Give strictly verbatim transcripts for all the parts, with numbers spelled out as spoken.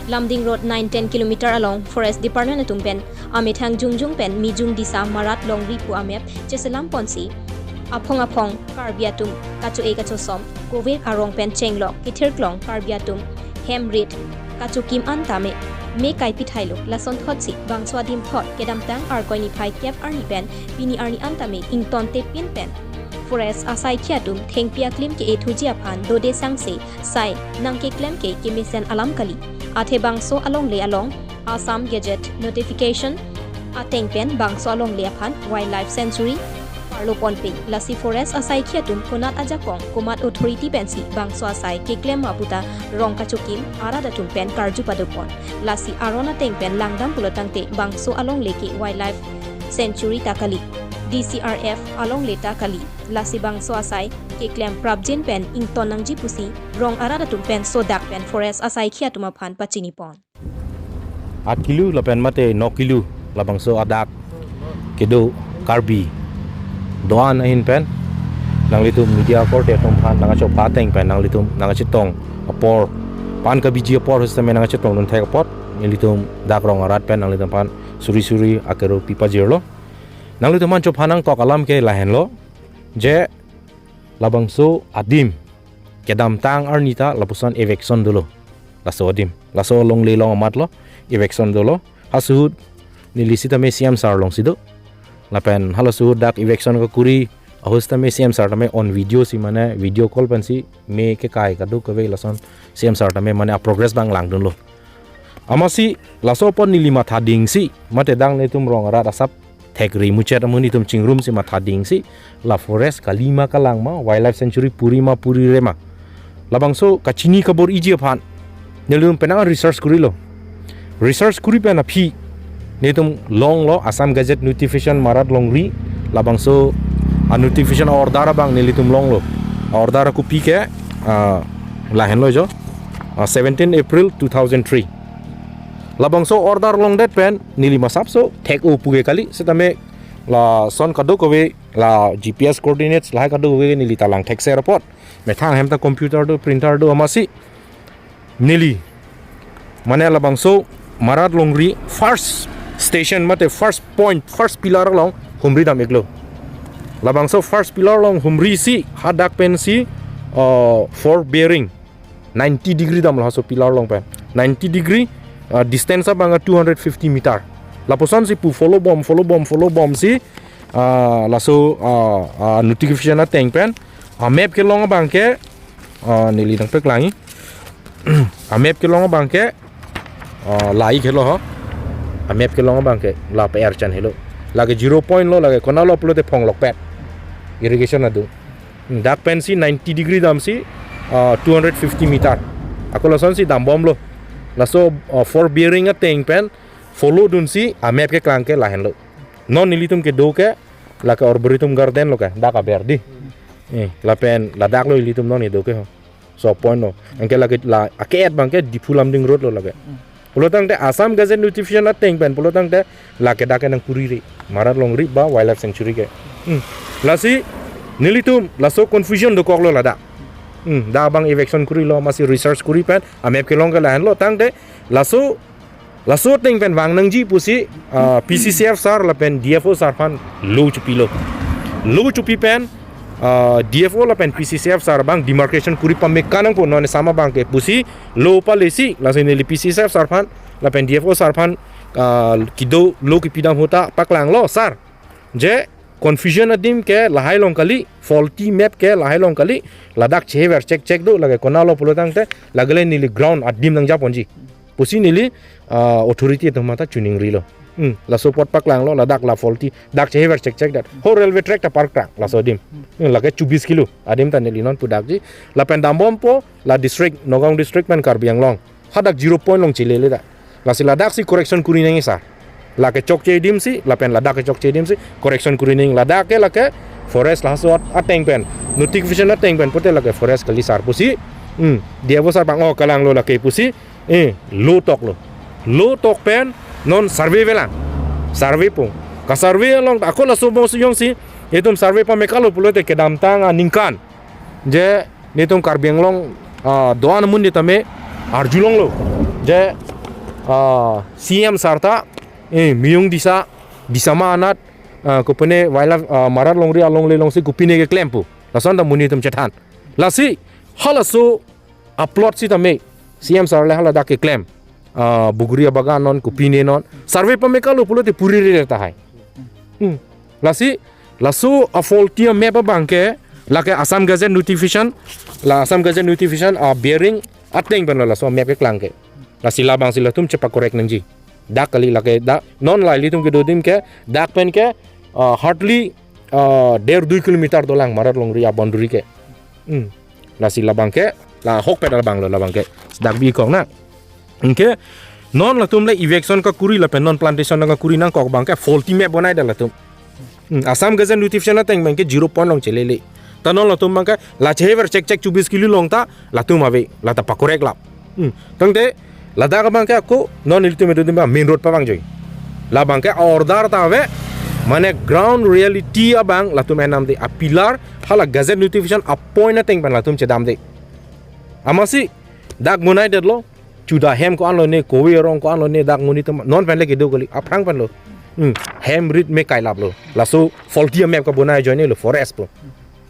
Lumding Road nine ten kilometer along Forest Department atum pen amethang jongjong pen Mijung Disa Marat Longri pu amap cheselam ponsi aphong aphong Karbi atum kacho-e kachosom, kove arong pen chenglok kethirklong Karbi atum hem rit kachokim an tame me kaipithailo. Lasonthotsi bangso adim thot kedamtang Arkoi niphai kep arni pen pini arni an tame ingtontepin pen Forest asaikhi atum thengpi aklim ke-ethuji aphan dode sangse sai nangkeklem ke kemesen alam kali. Athe bangso alongle along Assam Gazette notification ateng pen bangso alongle aphan Wildlife Sanctuary parlo ponpin. Lasi Forest asaikhi atum konat ajakong komat authority pensi bangso asai keklem ma puta rong kachokim arat atum pen karju padopon. Lasi aron ateng pen langdam pulotangte bangso alongle ke Wildlife Sanctuary ta kali, D C R F alongle ta kali. Lasi bangso asai keklem prapjin pen ington nangji pusi rong arat atum pen sodak pen Forest asaikhi atum aphan pachini pon. Aat kilo lapen mate nok kilo labangso adak kedo Karbi do-an ahin pen nanglitum media korte atum aphan nangkachopha ateng pen nanglitum nangkachetong apor, pan kabiji apor sitame nangkachetongdun thek apot nelitum dak rong arat pen nanglitum aphan suri suri akero pipajirlo. Nanglitum aphan chopha nangkok alam ke lahenlo, je labangso adim kedamtang arni ta lapuson eviction dolo. Laso adim, laso alongle along amat lo, eviction dolo. Halaso ahut neli sitame C M sir alongsi do. Lapen halaso ahut dak eviction kekuri ahut sitame C M sir tame on video si mane video call pensi me kekai kadokave lason C M sir tame mane a progress abang langdunlo. Amatsi laso apot neli mathadingsi mate dak netum rong arat asap thekri muchet amonit atum chingrumsi mathadingsi la forest kali ma kalang ma, wildlife sanctuary puri ma purire ma, labangso kachini kabor-iji aphan nelitum penang research kurilo. Research kuri pen aphi netum longlo Assam Gazette notification Marat Longri, labangso a notification order abang nelitum longlo. Order kopi ke, ah, lahenlo jo, ah, seventeen April two thousand three. Labangso order longdet pen neli masapso thek-o puke kali, sitame lason kadokave la G P S coordinates lahai kadokave neli ta lang thekser apot. Methang hem ta computer do, printer do, amatsi neli mane labangso Marat Longri first station mate first point, first pillar along humri dam-iklo. Labangso first pillar along humrisi hadak pensi, uh, four bearing ninety degree damlo, halaso pillar along pen ninety degree, uh, distance abang two hundred fifty meter. Lapuson si pu follow bom, follow bom, follow bomsi, uh, laso, uh, uh, notification ateng pen a map kelong abang ke, uh, neli nangpaklang-i. A map kelong abang ke, uh, lahai helo ho. A map kelong abang ke la pe-er chan helo. Lake zero point lo, lake konatlo pulote Phonglokpet irrigation adu. Hmm, dak pensi ninety degree damsi, uh, two hundred fifty meter. Ako lasonsi dambomlo. Laso, uh, four bearing ateng pen follow dunsi a map keklang ke lahenlo. Non nelitum kedo ke lake Arboretum Garden lo ke, dak aber di. Eh, lapen ladak lo ilitum non kedo ke ho. So point lo. Anke lake la ake-et abang ke Diphu Lumding Road lo lake. Pulotangte Assam Gazette notification ateng pen pulotangte lake dak ke nangpurire, Marat Longri ba Wildlife Sanctuary ke. Hmm. Lasi nelitum laso confusion dokoklo ladak. Hmm. Dak abang eviction kurilo, amatsi research kuri pen a map kelong ke lahenlo, tangte laso, laso ateng pen vang nangji pusi, ah, P C C F sir lapen D F O sir aphan lo chopilo. Lo chopi pen, ah, D F O lapen P C C F sir abang demarcation kuri pame kanang po, non esam abang ke pusi lo palesi, lasi neli P C C F sir aphan lapen D F O sir aphan, ah, kedo lo kepi dam ahut ta paklanglo, sir, je confusion adim ke lahai along kali, faulty map ke lahai along kali, ladak chehever chekchek do, lake konatlo pulotangte lake le neli ground adim nangjaponji pusi neli, ah, authority atum ta chuningrilo. Hmm, laso apot paklanglo, ladak la faulty, dak chehever chekchek dat. Ho railway track ta park tang laso adim. Hmm, lake chubis kilo adim ta neli non pudakji. Lapen dambompo la district, Nagaon district pen Karbi Anglong, hadak zero point along chelele dak. Lasi ladaksi correction kuri nangji sir. Lake chokche adim si, lapen ladak ke chokche adim si correction kuri nangji. Ladak ke lake forest laso at-, ateng pen, notification ateng pen pulote lake forest kali sir pusi. Hmm, D F O sir abang, oh, kalanglo lake pusi. Eh, lo toklo. Lo tok pen non survey velang. Survey pung. Kasurvey along ako laso bos jongsi itum survey pame kalo pulote kedamtang aningkan je netum Karbi Anglong, ah, do-an amonit tame arjulonglo je ah, C M sir ta, eh, Miyung Disa, Disama anat, ah, kopine wildlife, ah, Marat Longri alongle alongsi kopine keklem pu. Lason ta monit atum chethan. Lasi, halaso a-plot sitame, C M sir le hala dak keklem. Ah, buguri abagan non, kopine non. Survey pame kalo pulote puri rere tahai. Hmm. Lasi, laso a-faulty a-map abang ke, lake Assam Gazette notification, la Assam Gazette notification, ah, bearing, ateng pen lo laso map keklang ke. Lasi labang si latum chepa-correct nangji. Dak kali lake dak, non la ilitum kedo adim ke, dak pen ke, ah, hardly, ah, der dui kilometer dolang Marat Longri a-boundary ke. Hmm. Lasi labang ke, la ahokpet labang lo labang ke. Dak bikong na. Anke, non latum le eviction kakuri lapen non plantation kakuri nangkok abang ke faulty map bonai det latum. Hmm, Assam Gazette notification ateng abang ke zero point along chelele. Ta non latum abang ke la chever chek chek chubis kilo along ta latum ave, la ta pa-correct lap. Hmm, tangte ladak abang ke ako non ilitum edo adim abang main road pa abang joi. Labang ke order ta ave, mane ground reality abang latum enam de a-pillar hala Gazette notification a-point ateng pen latum chedam de. Amatsi dak bonai det lo, chuda hem ko-an lo ne, kove arong ko-an lo ne, dak monit atum non pen le kedo kali, aphrang pen lo. Hmm, hem rit me kailap lo. Laso faulty a-map kebonai ajoine lo forest pu.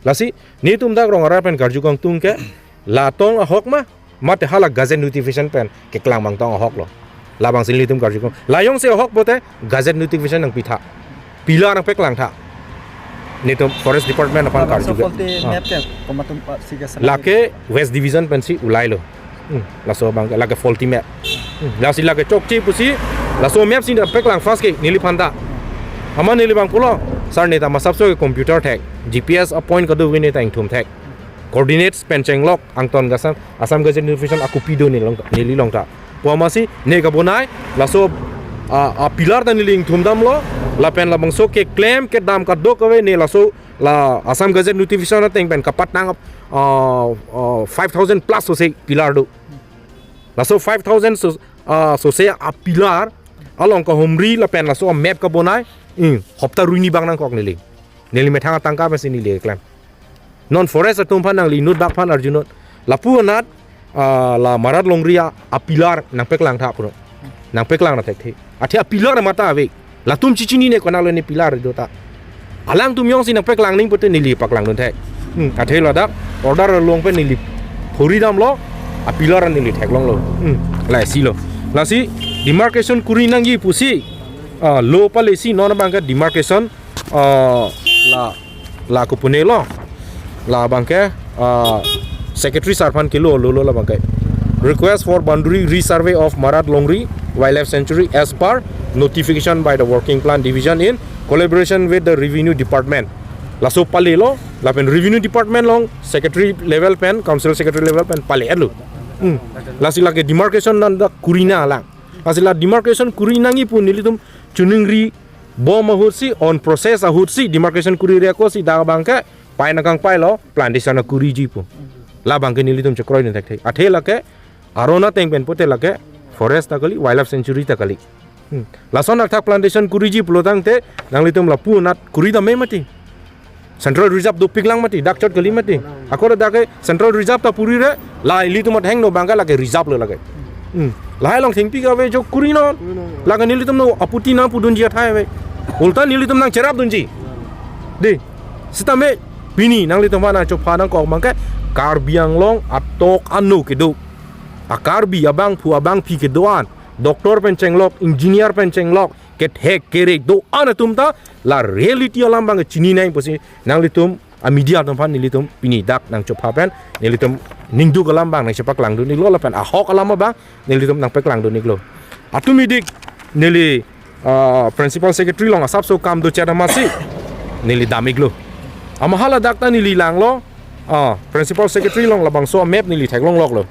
Lasi, netum dak rong arat pen karju kangtung ke, la tong ahok ma, mate hala Gazette notification pen keklang abang tong ahok lo. Labang si netum karju kang. La jongsi ahok pote, Gazette notification nangpi tha. Pillar nangpeklang tha. Netum Forest Department aphan labangso karju ke. Faulty ah map ke komat atum, ah, si ke sana. Lake West Division pensi ulai lo. Hmm, laso abang ke lake faulty map. Hmm, lasi lake chokche pusi, laso map si nangpeklang first ke neliphan ta. Amat neli abang pulo, sir ne ta masapso ke computer thek, G P S a-point kado ne ta ingthum thek. Coordinates pen chenglok angton ke Assam, Assam Gazette notification a-copy do neli along, neli along ta. Pu amatsi ne kebonai, laso, ah, a-pillar ta neli ingthum damlo, lapen labangso keklem kedam kadokave ne laso la Assam Gazette notification ateng pen kapat nang, ah, ah, five thousand plus sose pillar do. Laso five thousand so, ah, sose a-pillar along kahumri lapen laso a-map kebonai, hmm, hopta ruini abang nangkok neli. Neli methang atangka pensi neli keklem. Non forest atum aphan nangli inut bak aphan arjunot. Lapu anat, ah, la Marat Longri a, a-pillar nangpeklang tha puno. Nangpeklang na thekthe. Athe a-pillar mata ave. Latum chichinine konat lo ne pillar do ta. Alangtum jongsi nangpeklang ning pote neli paklangdun thek. Hmm, athe ladak order along pen neli phuri damlo, a-pillar neli theklonglo. Hmm, lasi lo. Lasi demarcation kuri nangji pusi, ah, lo pale si non abang ke demarcation, ah, la, la kopine lo. Labang ke, ah, Secretary sir aphan kelo lo lo labang ke. Request for boundary resurvey of Marat Longri Wildlife Sanctuary as per notification by the Working Plan Division in collaboration with the Revenue Department. Laso pale lo, lapen Revenue Department along Secretary level pen, Council Secretary level pen pale lo. Hmm. Lasi lake demarcation nangdak kuri nanglang. Lasi la demarcation kuri nangji pu nelitum chiningri bom ahut si, on process ahut si, demarcation kuri reko si dak abang ke, pai nangkangpai lo, plantation akuriji pu. Labang ke nelitum chekroidun thekthe. Athe lake, aron ateng pen pote lake, forest ta kali, wildlife sanctuary ta kali. Hmm. Lason athak plantation kuriji pulo tangte, nanglitum lapu anat kuri dam me mati. Central Reserve dopiklang mati, dak chot kali mati. Ako dak ke Central Reserve ta puri re, la ilitum athengno abang ke lake reserve lo lake. Hmm. Lahai along thengpi kave jo kuri non. Lake nelitum no aputi nangpudunji athai ave. Ulta nelitum nangcherapdunji. Dei. Sitame pini nanglitum aphan nangchopha nangkok abang ke Karbi Anglong atok ano kedo. A-Karbi abangphu abangphi kedo-an. Doctor pen chenglok, engineer pen chenglok, kethek kerek do-an atum ta, la reality alam abang chini nang pusi, nanglitum, a-media atum aphan nelitum, pini dak nangchopha pen, nelitum, ningduk alam abang nangchepaklangdun iklo, lapen ahok alam abang, nelitum nangpaklangdun iklo. Atum idik, neli, ah, Principal Secretary along asapso kam do chet amatsi, neli dam iklo. Amat hala dak ta neli langlo, ah, Principal Secretary along labangso a-map neli theklongloklo.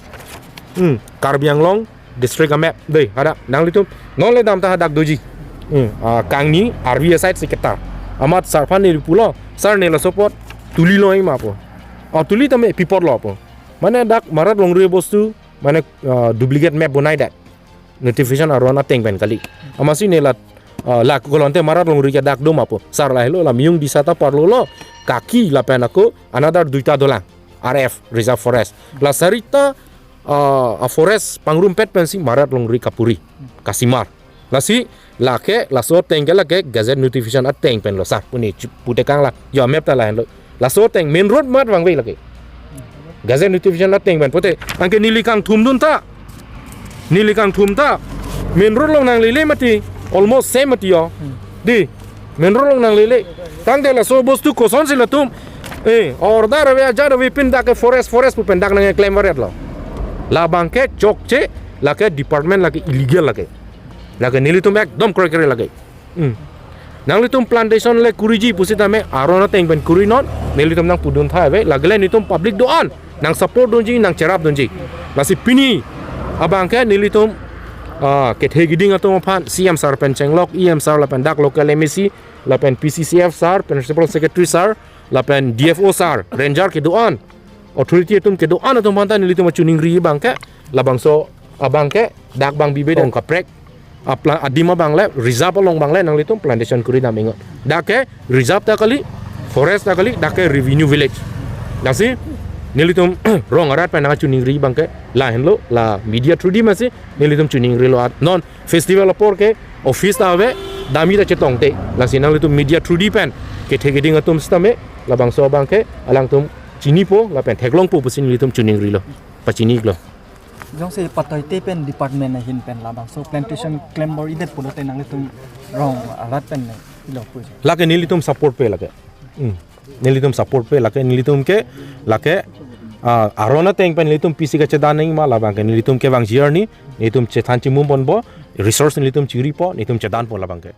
Hmm, Karbi Anglong, district a-map. Dei, hadak, nanglitum. Non le dam ta hadak doji. Hmm, ah, kangni, R V A side si ketar. Amat sir aphan neli pulo. Sir ne laso apot, tuli lo ma pu. Oh, tuli tame pi apot lo pu. Mane dak Marat Longri bostu, mane, ah, duplicate map bonai dak. Notification aron ateng pen kali. Amatsi ne la, ah, la ko-an te Marat Longri ke dak do ma pu. Sir lahelo la Miyung Disa ta parlo lo. Kaki lapen ako, another duita dolang. R F, Reserve Forest. La sarita, ah, a forest pangrumpet pensi marat longri kapuri, kasimar. Lasi lake laso ateng ke lake gazette notification ateng pen lo sar puni chu- putekang la, yo map ta lahenlo. Laso ateng main road mat vangve lake gazette notification ateng pen pute. Anke neli kangthum dun ta, neli kangthum ta main road along nanglele mati, almost same mati yo. Di, main road along nanglele. Tangte laso bostu kosonsi latum, eh, order ave, ajat ave, pin dak ke forest, forest pu pen dak nangklem varetlo. Labang ke chokche, lake department lake illegal lake. Lake nelitum ekdom kroikre lake. Hmm. Nanglitum plantation le kuriji pusitame aron ateng pen kurinon, nelitum nangpudun tha ave, lake le nelitum public do-an nangsupport dunji, nangcherap dunji. Lasi pini abang ke nelitum, ah, kethe kiding atum aphan C M sir pen chenglok, E M sir lapen dak local M A C, lapen P C C F sir, Principal Secretary sir, lapen D F O sir, ranger kedo-an, authority atum kedo-an atum aphan ta nelitum kachiningri abang ke, labangso abang ke dak bang bibe dong kaprek. Apla adim abang le, reserve along abang le nanglitum plantation kuri dam ingot. Dak ke reserve ta kali, forest ta kali, dak ke revenue village. Lasi nelitum rong arat pen nangchiningri abang ke lahenlo, la media through di masi nelitum chiningrilo at non festival apor ke office ta ave, dami ta chetongte. Lasi nanglitum media through di pen kethe kiding atum sitame labangso abang ke alangtum chinipo lapen theklongpo pusi nelitum chiningrilo, pachiniklo. Jongsi patoite pen department ahin pen labangso plantation klembor-idet pulote nanglitum rong arat pen ne ilo puji. Lake nelitum support pe lake. Hmm. Nelitum support pe lake, nelitum ke lake, ah, aron ateng pen nelitum P C kachedan nangji ma, labang ke nelitum kevangji arni, nelitum chethan chimum ponpo, resource nelitum chiripo, nelitum chedanpo labang ke.